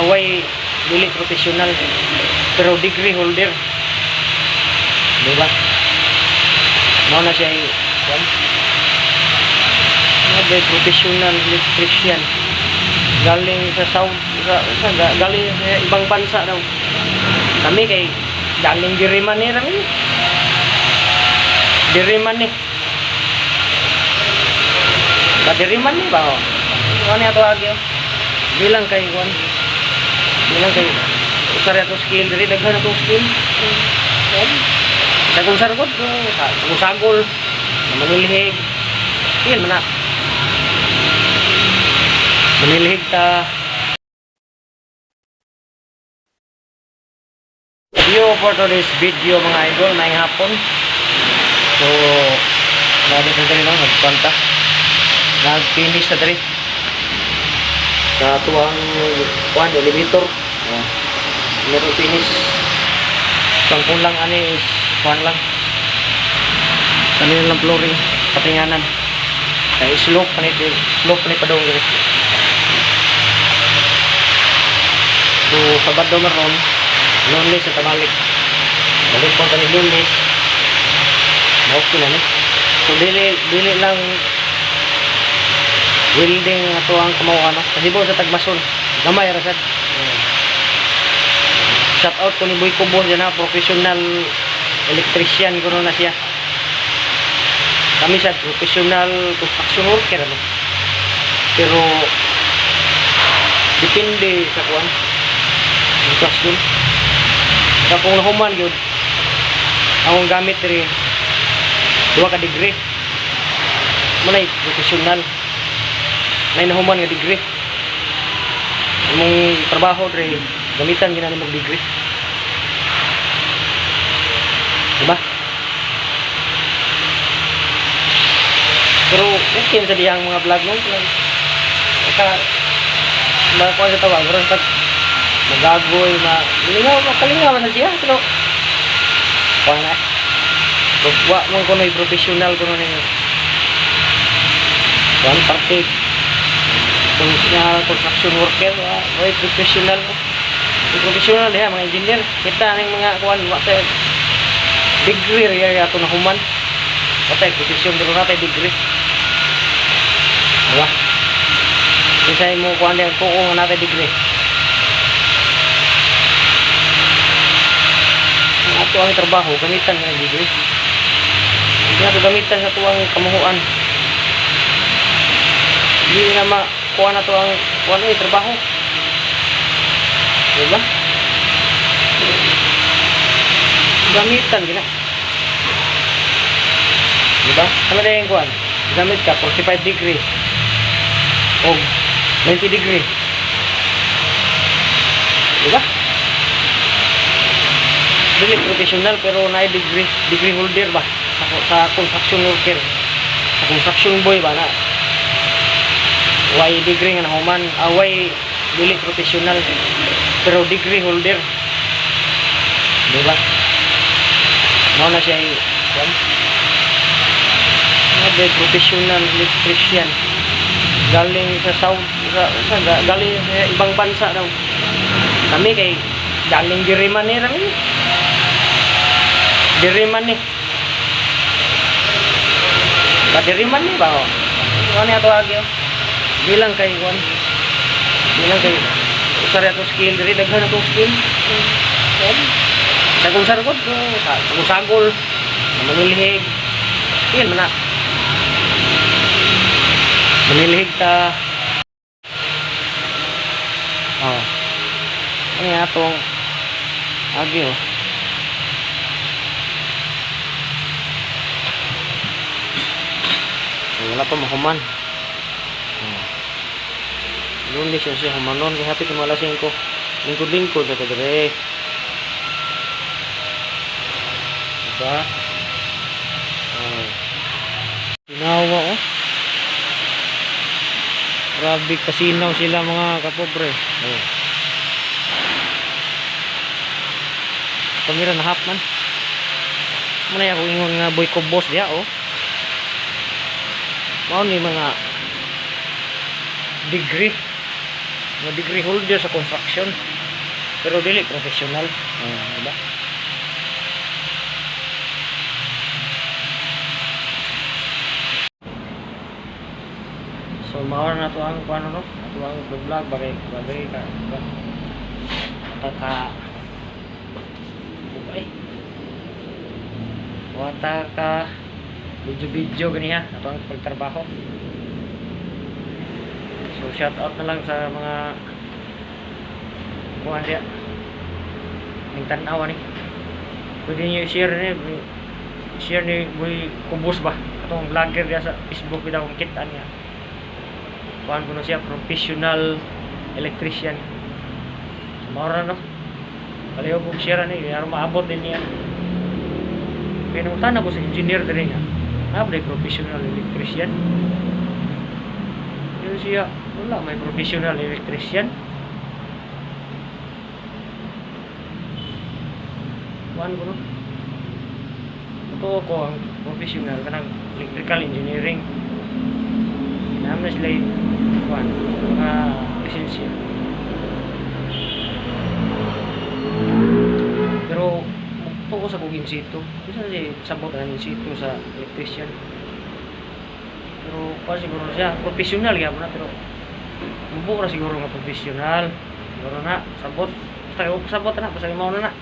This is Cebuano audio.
Away dili professional pero degree holder. Di ba? Mao na siya kuan. Mga professional electrician. Galing sa South sa galing sa ibang bansa daw. Kami kay galing diri man ni rami. Diri man ni. Ba diri man ni ba, oh? Ano ato agi, oh? Bilang kay kuan. Bilang kay usa ra ato skill diri, daghan atong skill. Kuan. Sa kung sargot, sa kung sagol, na manilhig. Skill man na. Manilhig ta. Video for today's video, mga idol, maayong hapon. So, nabit na diri, no, nagkwanta. Nag-finish na diri sa tuwang kuan, elevator. Oh. Meron finish. Ang kulang ani is kuan lang. Kanina lang flooring, patinganan. Kay slope ani, slope ni padung diri. So, Sabado maron, Lunes sa tamalik. Balik ko kani Lunes. Okay na ni. So dili dili lang welding ato ang kamao, ano. Kasibo sa tagmason. Gamay ra sad. Shout out ko ni Boy Kubo dyan na professional electrician kuno na siya. Kami sa professional construction worker, ano. Pero depende sa kuan. Sitwasyon. Kaya kung nahuman gyud akong gamit diri, duha ka degree. Manay professional. Nay nahuman nga degree. Imong trabaho diri gamitan gina nimo degree. Diba? Pero okay sa diyang mga vlog nung ka makuha sa tawa, pero sa magagoy, ma lingaw, makalingaw sa siya, pero kuha na eh. Wa man kuno'y professional kuno ning kuan parte kung siya construction worker, wa way professional. Yung professional diha mga engineer, kita ning mga kuan, wa tay degree ra ato nahuman. Wa tay profession pero na tay degree. Diba? Kinsa mo kuan diha tuo nga natay degree? Ang ato ang trabaho gamitan nga degree. Hindi nato gamitan sa tuwang kamuhuan. Hindi na makuha na to ang kuan ay trabaho. Diba? Gamitan gina. Diba? Ano na yung kuan? Gamit ka 45 degree o 90 degree. Diba? Dili professional pero na degree, degree holder ba sa construction worker. Sa construction boy ba na. Way degree nga nahuman, away dili professional pero degree holder. Diba? Mao na siya kuan. Mga professional electrician. Galing sa South sa galing sa ibang bansa daw. Kami kay galing diri man ni rami. Diri man ni. Ba diri man ni ba, oh? Ano ato agi, oh? Bilang kay kuan. Bilang kay usa ra ato skill diri, daghan atong skill. Kuan. Sa kung sargot, sa kung sagol, na manilhig. Skill man na. Manilhig ta. Oh. Ano yung atong agi, oh. So, wala pa mahuman. Oh. Lunes siya siya humanon kay hapit na alas 5. Lingkod-lingkod na ta dire. Diba? Oh. Sinawa, oh. Grabe kasinaw sila, mga kapobre. Oh. Kamera na hap man. Muna ako ingon nga boy ko boss diya, oh. Mao ni mga degree. Mga degree holder sa construction. Pero dili professional. Diba? So mao na to ang kuan, no? Ato ang vlog bagay bagay ka ka ka ay wata ka video video ganiha ato ang pagtrabaho. So shout out na lang sa mga kuan diya ning tan-awa ni. Pwede niyo i-share ni, share ni Boy Kubos ba, atong vlogger diya sa Facebook bitaw, kung kita niya. Kuan kuno siya, professional electrician. So mao ra, no? Palihog og share ani aron maabot din niya. Kaya nangutana ko sa engineer diri nga naa ba professional electrician. Yun siya, wala may professional electrician. Kuan ko, no? Totoo ko ang professional kanang electrical engineering. Naman na sila yung kuan, mga lisensya. Pero tuo sa kong in situ. Bisa si sabot ang in situ sa electrician. Pero kuan siguro siya, professional gyapon na, pero mubo ra siguro nga professional. Siguro na sabot. Basta sabot na, basta mao na na.